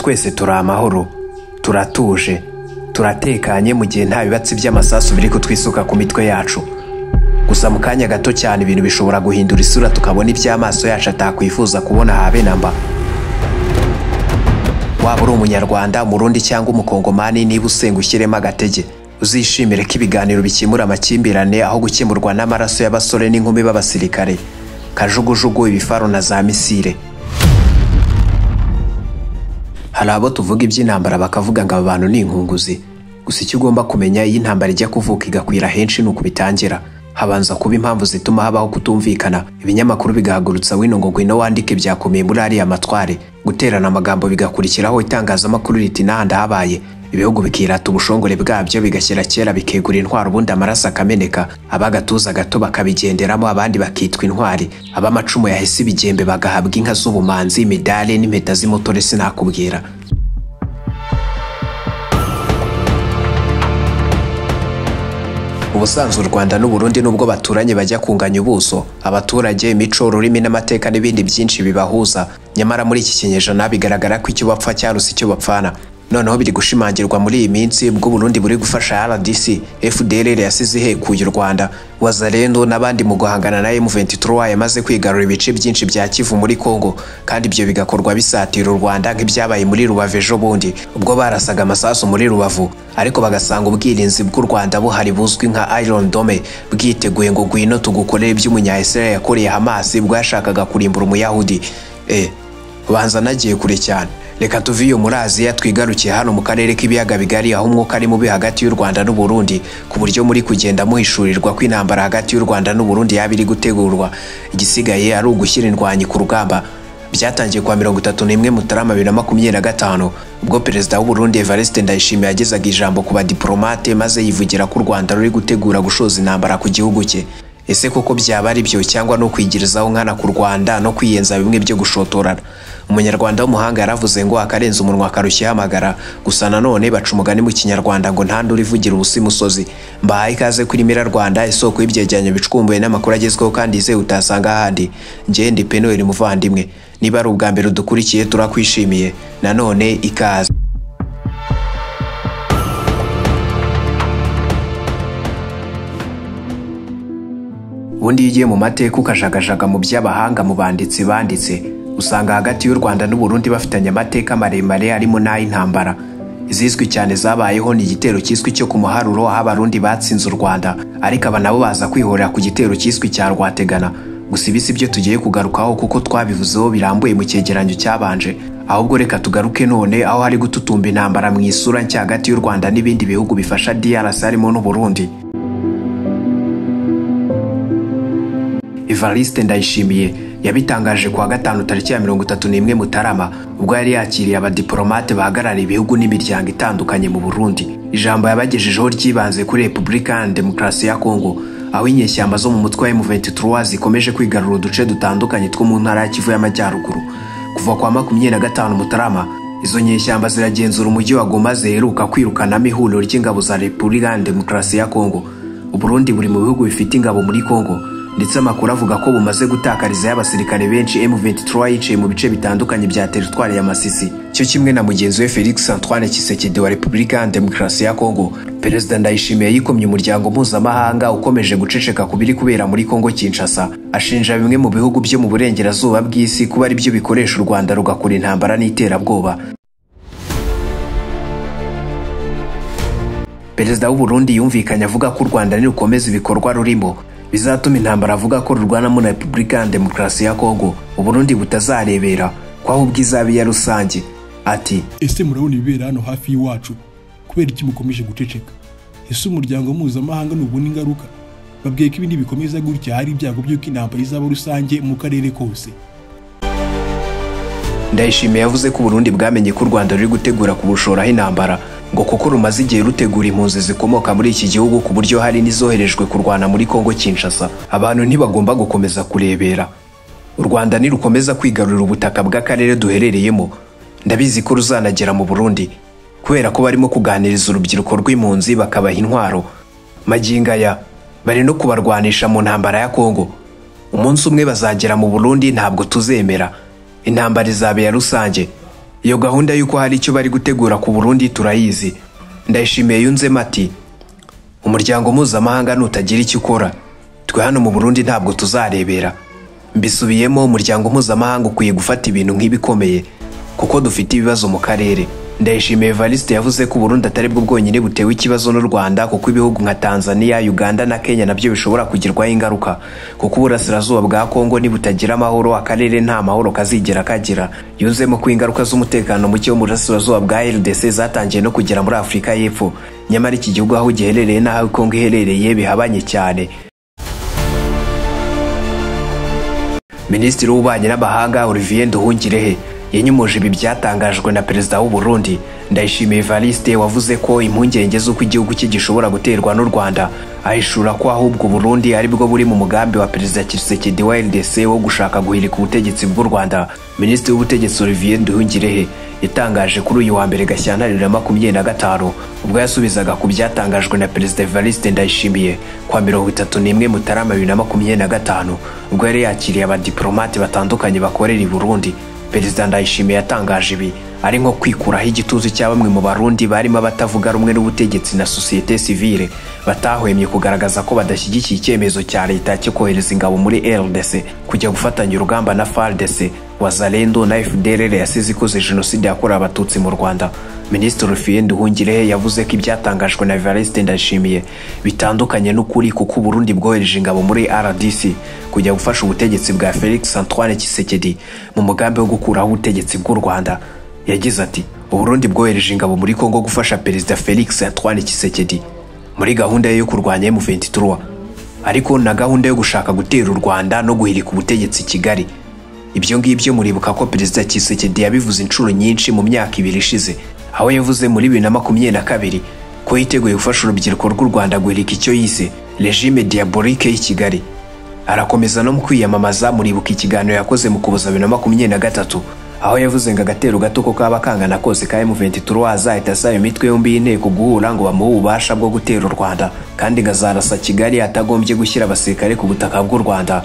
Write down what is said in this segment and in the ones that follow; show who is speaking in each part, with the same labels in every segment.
Speaker 1: Ubu twese turi amahoro, turatuje, turatekanye mu gihe nta bibatsi by'amasasu biri kutwisuka ku mitwe yacu. Gusa mu kanya gato cyane ibintu bishobora guhindura isura, tukabona iby'amaso yacu atakwifuza kubona habe na mba. Waba uri Umunyarwanda, Umurundi cyangwa Umukongomani, niba usenga ushyiremo agatege, uzishimire ko ibiganiro bikemura amakimbirane aho gukemurwa n'amaraso y'abasore n'inkumi b'abasirikare, kajugujugu, ibifaru na za misile. Hari abo tuvuga iby'intambara bakavuga ngo aba bantu ni inkunguzi. Gusa icyo ugomba kumenya, iyo intambara ijya kuvuka igakwira henshi, ni uku bitangira. Habanza kuba impamvu zituma habaho kutumvikana, ibinyamakuru bigahagurutsa wino ngo ngwino wandike byakomeye muri ariya matware, guterana amagambo bigakurikiraho, itangazamakuru riti n'ahandi habaye, ibihugu bikirata ubushongore bwabyo, bigashyira kera bikegura intwaro, ubundi amaraso akameneka, ab'agatuza gato bakabigenderamo, abandi bakitwa intwari, ab'amacumu yahise ibigembe bagahabwa inka z'ubumanzi, imidari n'impeta z'imutore, sinakubwira. Ubusanzwe u Rwanda n'u Burundi, nubwo baturanye, bajya kunganya ubuso, abaturage, imico, ururimi n'amateka n'ibindi byinshi bibahuza, nyamara muri iki kinyejana bigaragara ko icyo bapfa cyaruse icyo bapfana. Noneho biri gushimangirwa muri iyi minsi ubwo Burundi buri gufasha RDC, FDLR yasize ihekuye u Rwanda, Wazalendo n'abandi mu guhangana na M23 yamaze kwigarura ibice byinshi bya Kivu muri Kongo, kandi ibyo bigakorwa bisatira u Rwanda, nk'ibyabaye muri Rubavu ejo bundi ubwo barasaga amasasu muri Rubavu, ariko bagasanga ubwirinzi bw'u Rwanda buhari buzwi nka Iron Dome, bwiteguye ngo ngwino tugukorere iby'umunya-Israel yakoreye Hamas ubwo yashakaga kurimbura Umuyahudi. Banza nagiye kure cyane. Reka tuve iyo muri Aziya, twigarukiye hano mu karere k'Ibiyaga Bigari, aho umwuka ari mubi hagati y'u Rwanda n'u Burundi, ku buryo muri kugenda muhishurirwa ko intambara hagati y'u Rwanda n'u Burundi yaba iri gutegurwa, igisigaye ari ugushyira indwanyi ku rugamba. Byatangiye kuwa 31 Mutarama 2025, ubwo Perezida w'u Burundi Evariste Ndayishimiye yagezaga ijambo ku badiplomate, maze yivugira ko u Rwanda ruri gutegura gushoza intambara ku gihugu cye. Ese koko byaba ari byo, cyangwa no kwigirizaho nkana ku Rwanda no kwiyenza bimwe byo gushotorana? Umunyarwanda w'umuhanga yaravuze ngo akarenza umunwa akarushya ihamagara. Gusa nanone baca umugani mu Kinyarwanda ngo nta nduru ivugira ubusa imusozi. Mbahaye ikaze kuri Mira Rwanda, isoko y'ibyegeranyo bicukumbuye n'amakuru agezweho kandi yizewe utasanga ahandi. Njye ndi Penuel Muvandimwe. Niba ari ubwa mbere udukurikiye, turakwishimiye nanone, ikaze. Ubundi iyo ugiye mu mateka, ukajagajaga mu by'abahanga mu banditsi banditse, usanga hagati y'u Rwanda n'u Burundi bafitanye amateka maremare arimo n'ay'intambara. Izizwi cyane zabayeho ni igitero cyiswe cyo ku Muharuro, aho Abarundi batsinze u Rwanda, ariko aba nabo baza kwihorera ku gitero cyiswe cya Rwategana. Gusa ibi si byo tugiye kugarukaho, kuko twabivuzeho birambuye mu cyegeranyo cyabanje. Ahubwo reka tugaruke none aho hari gututumba intambara mu isura nshya hagati y'u Rwanda n'ibindi bihugu bifasha DRC harimo n'u Burundi. Evariste Ndayishimiye yabitangaje kuwa gatanu tariki ya 31 Mutarama, ubwo yari yakiriye abadiplomate bahagarariye ibihugu n'imiryango itandukanye mu Burundi. Ijambo yabagejejeho ryibanze kuri Repubulika ya Demokarasi ya Kongo, aho inyeshyamba zo mu mutwe wa M23 zikomeje kwigarura uduce dutandukanye two mu ntara ya Kivu y'Amajyaruguru. Kuva kwa 25 Mutarama, izo nyeshyamba ziragenzura umujyi wa Goma ziheruka kwirukanamo ihuriro ry'ingabo za Repubulika ya Demokarasi ya Kongo. Uburundi buri mu bihugu bifite ingabo muri Kongo, ndetse amakuru avuga ko bumaze gutakarizayo abasirikare benshi M23 yicaye mu bice bitandukanye bya teritwari ya Masisi. Cyo kimwe na mugenzi we Felix Antoine Tshisekedi wa Repubulika ya Demokarasi ya Kongo, Perezida Ndayishimiye yikomye umuryango mpuzamahanga ukomeje guceceka ku biri kubera muri Kongo Kinshasa, ashinja bimwe mu bihugu byo mu burengerazuba bw'isi kuba ari byo bikoresha u Rwanda rugakora intambara n'iterabwoba. Perezida w'u Burundi yumvikanye avuga ko u Rwanda nirukomeza ibikorwa rurimo bizatuma intambara avuga ko rurwanamo na Repubulika ya Demokarasi ya Kongo, u Burundi butazarebera, ko ahubwo izaba iya rusange. Ati:
Speaker 2: Ese murabona ibibera hano hafi y'iwacu? Kubera iki mukomeje guceceka? Ese umuryango mpuzamahanga ntubona ingaruka? Babwiye ko ibindi bikomeza gutya hari ibyago by'uko intambara izaba rusange mu karere kose.
Speaker 1: Ndayishimiye yavuze ko Burundi bwamenye ko u Rwanda ruri gutegura kubushoraho intambara, ngo kuko rumaze igihe rutegura impunzi zikomoka muri iki gihugu, ku buryo hari n'izoherejwe kurwana muri Kongo Kinshasa. Abantu ntibagomba gukomeza kurebera. U Rwanda nirukomeza kwigarurira ubutaka bw'akarere duherereyemo, ndabizi ko ruzanagera mu Burundi, kubera ko barimo kuganiriza urubyiruko rw'impunzi bakabaha intwaro. Magingo aya bari no kubarwanisha mu ntambara ya Kongo. Umunsi umwe bazagera mu Burundi, ntabwo tuzemera. Intambara izaba iya rusange. Iyo gahunda y'uko hari icyo bari gutegura ku Burundi turayizi. Ndayishimiye yunzemo ati: Umuryango mpuzamahanga nutagira icyo ukora, twe hano mu Burundi ntabwo tuzarebera. Mbisubiyemo, umuryango mpuzamahanga ukwiye gufata ibintu nk'ibikomeye kuko dufite ibibazo mu karere. Ndayishimiye Evariste yavuze ko Burundi atari bwo bwonyine butewe ikibazo n'u Rwanda, kuko ibihugu nka Tanzania, Uganda na Kenya nabyo bishobora kugirwaho ingaruka, kuko uburasirazuba bwa Kongo nibutagira amahoro akarere nta mahoro kazigera kagira. Yunzemo ko ingaruka z'umutekano muke wo mu burasirazuba bwa RDC zatangiye no kugera muri Afurika y'Epfo, nyamara iki gihugu aho giherereye n'aho Kongo iherereye bihabanye cyane. Minisitiri w'Ububanyi n'Amahanga Olivier Nduhungirehe yanyumuje ibi byatangajwe na Perezida w'u Burundi Ndayishimiye Evariste, wavuze ko impungenge z'uko igihugu cye gishobora guterwa n'u Rwanda, ahishura ko ahubwo Burundi ari bwo buri mu mugambi wa Perezida Tshisekedi wa RDC wo gushaka guhirika ubutegetsi bw'u Rwanda. Minisitiri w'Ubutegetsi Olivier Nduhungirehe yatangaje kuri uyu wa mbere Gashyantare 2025 ubwo yasubizaga ku byatangajwe na Perezida Evariste Ndayishimiye kwa 31 Mutarama 2025 ubwo yari yakiriye abadiplomate batandukanye bakorera i Burundi. Perezida Ndayishimiye yatangaje ibi ari nko kwikuraho igitutu cya bamwe mu Barundi barimo abatavuga rumwe n'ubutegetsi na société civile batahwemye kugaragaza ko badashyigikiye icyemezo cya leta cyo kohereza ingabo muri RDC kujya gufatanya urugamba na FARDC, Wazalendo na FDLR yasize ikoze jenoside yakorewe Abatutsi mu Rwanda. Minisitiri Olivier Nduhungirehe yavuze ko ibyatangajwe na Evariste Ndayishimiye bitandukanye n'ukuri, kuko Burundi bwohereje ingabo muri RDC kujya gufasha ubutegetsi bwa Felix Antoine Tshisekedi mu mugambi wo gukuraho ubutegetsi bw'u Rwanda. Yagize ati: Uburundi bwohereje ingabo muri Kongo gufasha Perezida Felix Antoine Tshisekedi muri gahunda ye yo kurwanya M23, ariko na gahunda yo gushaka gutera u Rwanda no guhirika ubutegetsi Kigali. Ibyo ngibyo muribuka ko Perezida Tshisekedi yabivuze inshuro nyinshi mu myaka ibiri ishize, aho yavuze muri 2022 ko yiteguye gufasha urubyiruko rw'u Rwanda guhirika icyo yise regime diabolique y'i Kigali. Arakomeza no mu kwiyamamaza, muribuka ikiganiro yakoze mu Ukuboza 2023 aho yavuze ngo agatero gato ko kaba kangana kose ka M23 azahita asaba imitwe yombi y'inteko guhura ngo bamuhe ububasha bwo gutera u Rwanda, kandi ngo azarasa Kigali atagombye gushyira abasirikare ku butaka bw'u Rwanda.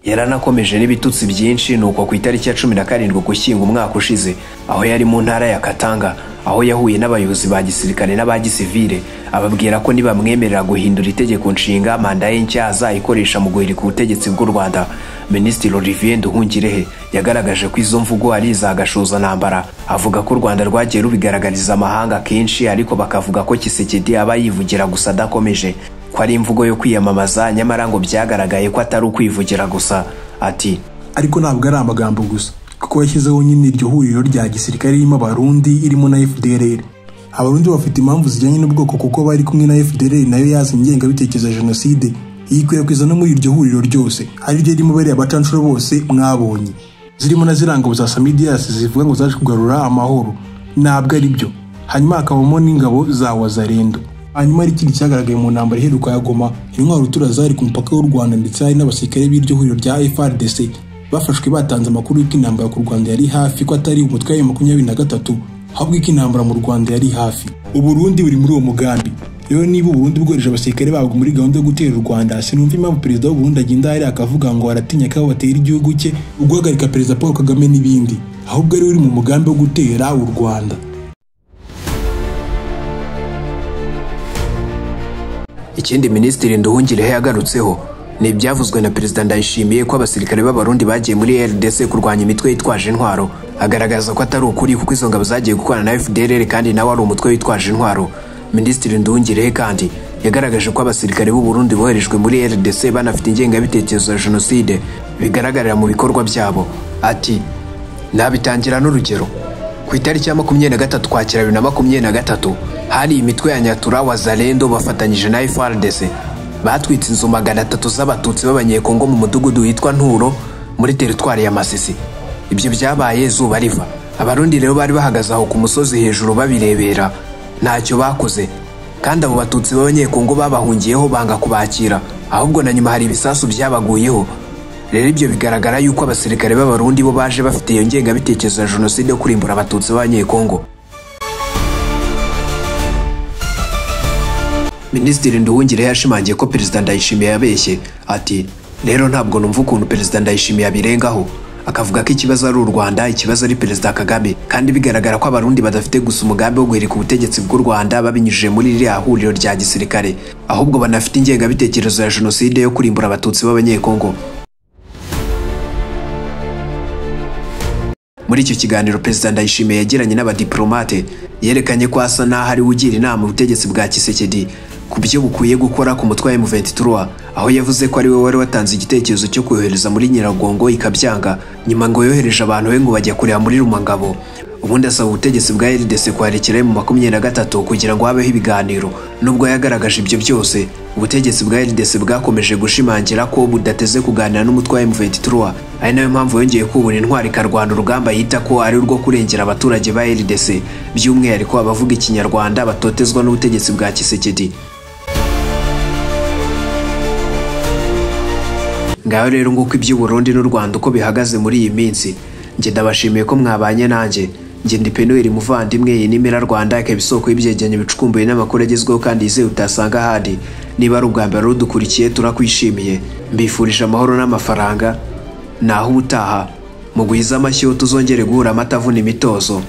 Speaker 1: Yaranakomeje n'ibitutsi byinshi. Nuko ku itariki ya 17 Ugushyingo umwaka ushize, aho yari mu ntara ya Katanga, aho yahuye n'abayobozi ba gisirikare n'aba gisivile, ababwira ko nibamwemerera guhindura itegeko nshinga manda ye nshya azayikoresha mu guhirika ubutegetsi bw'u Rwanda. Minisitiri Olivier Nduhungirehe yagaragaje ko izo mvugo ari izagashoza ntambara, avuga ko u Rwanda rwagiye rubigaragariza amahanga kenshi, ariko bakavuga ko Tshisekedi aba yivugira gusa adakomeje, ko ari imvugo yo kwiyamamaza, nyamara ngo byagaragaye ko atari ukwivugira gusa. Ati:
Speaker 2: Ariko ntabwo ari amagambo gusa, kuko yashyizeho nyine iryo huriro rya gisirikare ririmo Abarundi, irimo na FDLR. Abarundi bafite impamvu zijyanye n'ubwoko kuko bari kumwe na FDLR nayo yazanye ingengabitekerezo ya jenoside iyikwirakwiza no muri iryo huriro ryose, ari ryo ririmo bariya bacanshuro bose mwabonye, zirimo na ziriya ngabo za Samidias zivuga ngo zaje kugarura amahoro. Ntabwo ari byo. Hanyuma hakabamo n'ingabo za Wazalendo. Hanyuma hari ikindi cyagaragaye mu ntambara iheruka ya Goma, intwaro rutura zari ku mupaka w'u Rwanda, ndetse hari n'abasirikare b'iryo huriro rya FARDC bafashwe batanze amakuru y'uko intambara ku Rwanda yari hafi, ko atari umutwe wa 23 ahubwo ko intambara mu Rwanda yari hafi. Uburundi buri muri uwo mugambi. Rero niba Uburundi bwohereje abasirikare babwo muri gahunda yo gutera u Rwanda, sinumva impamvu Perezida w'u Burundi agenda hari akavuga ngo aratinya ko batera igihugu cye, uguhagarika Perezida Paul Kagame n'ibindi, ahubwo ari uri mu mugambi wo gutera u Rwanda.
Speaker 1: Ikindi Minisitiri Nduhungirehe yagarutseho ni ibyavuzwe na Perezida Ndayishimiye ko abasirikare b'Abarundi bagiye muri RDC kurwanya imitwe yitwaje intwaro, agaragaza ko atari ukuri kuko izo ngabo zagiye gukorana na FDLR kandi nawe ari umutwe witwaje intwaro. Minisitiri Nduhungirehe kandi yagaragaje ko abasirikare b'u Burundi boherejwe muri RDC banafite ingengabitekerezo ya jenoside bigaragarira mu bikorwa byabo. Ati: Nabitangira n'urugero. Ku itariki ya 23 Ukwakira 2023 hari imitwe ya Nyatura Wazalendo bafatanyije na FARDC batwitse inzu 300 z'Abatutsi b'Abanyekongo mu mudugudu witwa Nturo muri teritwari ya Masisi. Ibyo byabaye izuba riva. Abarundi rero bari bahagaze aho ku musozi hejuru babirebera, ntacyo bakoze, kandi abo Batutsi b'Abanyekongo babahungiyeho banga kubakira, ahubwo na nyuma hari ibisasu byabaguyeho. Rero ibyo bigaragara yuko abasirikare b'Abarundi bo baje bafite iyo ngengabitekerezo ya jenoside yo kurimbura Abatutsi b'Abanyekongo. Minisitiri Nduhungirehe yashimangiye ko Perezida Ndayishimiye yabeshye. Ati: Rero ntabwo numva ukuntu Perezida Ndayishimiye abirengaho Akavuga ko ikibazo ari u Rwanda, ikibazo ari Perezida Kagame, kandi bigaragara ko Abarundi badafite gusa umugambi wo guhirika ubutegetsi bw'u Rwanda babinyujije muri ririya huriro rya gisirikare, ahubwo banafite ingengabitekerezo ya jenoside yo kurimbura Abatutsi b'Abanyekongo. Muri icyo kiganiro Perezida Ndayishimiye yagiranye n'abadiplomate, yerekanye ko asa n'aho ari we ugira inama ubutegetsi bwa Tshisekedi ku byo bukwiye gukora ku mutwe wa M23, aho yavuze ko ari we wari watanze igitekerezo cyo kohereza muri Nyiragongo ikabyanga, nyuma ngo yohereje abantu be ngo bajya kureba muri Rumangabo, ubundi asaba ubutegetsi bwa RDC kwarekera M23 kugira ngo habeho ibiganiro. Nubwo yagaragaje ibyo byose, ubutegetsi bwa RDC bwakomeje gushimangira ko budateze kuganira n'umutwe wa M23, ari nayo mpamvu yongeye kubura intwari ikarwana urugamba yita ko ari urwo kurengera abaturage ba RDC, by'umwihariko abavuga Ikinyarwanda batotezwa n'ubutegetsi bwa Tshisekedi. Ngaho rero nguko iby'u Burundi n'u Rwanda uko bihagaze muri iyi minsi. Njye ndabashimiye ko mwabanye nanjye. Njye ndi Penuel Muvandimwe, iyi ni Mira Rwanda, ikaba isoko y'ibyegeranyo bicukumbuye n'amakuru agezweho kandi yizewe utasanga ahandi. Niba ari ubwa mbere udukurikiye turakwishimiye. Mbifurije amahoro n'amafaranga. Naho ubutaha mugwize amashyo tuzongere guhura amata avuna imitozo.